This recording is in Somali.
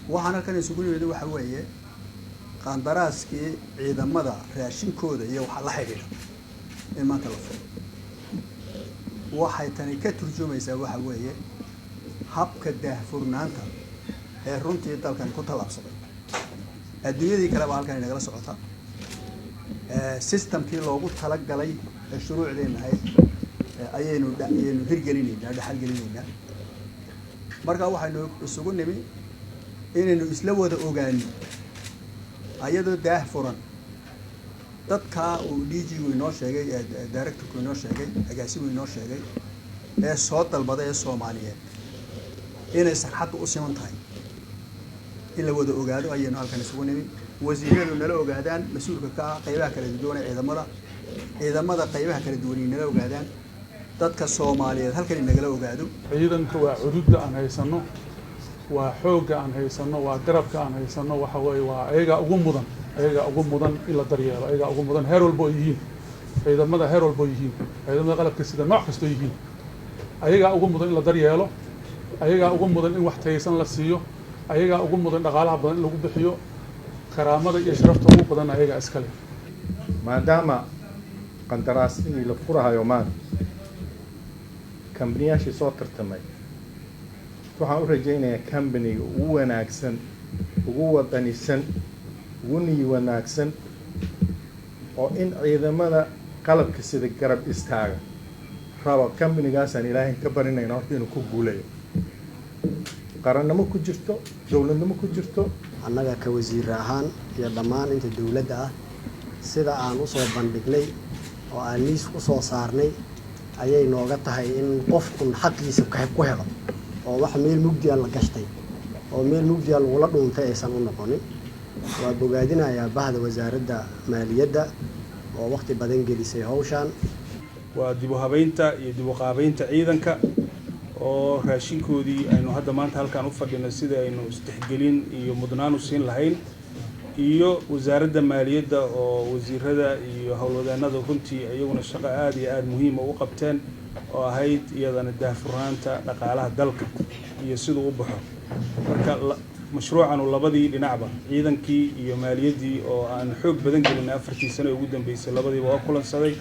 Waxaan halkan isugu nimid waxa weeye qandaraaskii ciidamada raashinkooda iyo waxa la xidhiidha in maanta la furo. Waxay tani ka turjumaysaa waxa weeye habka daahfurnaanta ee runtii dalkan ku tallaabsaday. Adduunyadii kale baa halkan inagala socota. Systemkii loogu talagalay ee shuruucdeenna ahayd ayaynu hirgelinaynaa, dhexalgelinaynaa. Marka waxaynu isugu nimi inaynu isla wada ogaano, ayadoo daah furan, dadkaa uu DG-gu inoo sheegay, directorku inoo sheegay, agaasigu inoo sheegay, ee soo dalbaday ee Soomaaliyeed, inay sarxaddu u siman tahay in la wada ogaado ayaynu halkan isugu nimi. Wasiiradu nala ogaadaan, mas-uulka ka ah qaybaha kala duwan ee ciidamada, ciidamada qaybaha kala duwanay nala ogaadaan, dadka Soomaaliyeed halkan inagala ogaado. Ciidanka waa cududda aan haysano, waa xoogga aan haysano, waa garabka aan haysano. Waxa weeye waa ayagaa ugu mudan, ayagaa ugu mudan in la daryeelo, ayagaa ugu mudan heer walba oo yihiin ciidamada, heer walba oo yihiin ciidamada qalabka sida, nooc kastoo yihiin, ayagaa ugu mudan in la daryeelo, ayagaa ugu mudan in wax tayaysan la siiyo, ayagaa ugu mudan dhaqaalaha badan in lagu bixiyo, karaamada iyo sharafta ugu badan ayagaa iskale. Maadaama qandaraasyadii la furahayo maanta, kambaniyaashii soo tartamay, waxaan u rajaynayaa kambaniga ugu wanaagsan, ugu wadanisan, ugu niyi wanaagsan oo in ciidamada qalabka sida garab istaaga raba, kambanigaasaan Ilaahay ka barinayna horta inuu ku guulayo, qarannimo ku jirto, dowladnimo ku jirto. Annaga ka wasiir ahaan iyo dhammaan inta dowladda ah, sida aan usoo bandhignay oo aan liis usoo saarnay ayay nooga tahay in qof un xaqiisa ku helo, oo wax meel mugdiya la gashtay oo meel mugdiya lagula dhuuntay aysan u noqonin. Waa bogaadinayaa bahda Wasaaradda Maaliyadda oo waqti badan gelisay hawshan. Waa dib u habeynta iyo dib u qaabeynta ciidanka oo raashinkoodii aynu hadda maanta halkaan u fadhino, sida aynu isdhexgelin iyo mudnaan u siin lahayn, iyo Wasaaradda Maaliyadda oo wasiirada iyo howlwadaanada runtii iyaguna shaqo aada iyo aada muhiima u qabteen, oo ahayd iyadana daahfurnaanta dhaqaalaha dalka iyo siduu u baxo. Marka mashruucanu labadii dhinacba, ciidankii iyo maaliyaddii oo aan xoog badan gelinay 4-tii sano ee ugu dambeysay, labadiiba waa kulansaday.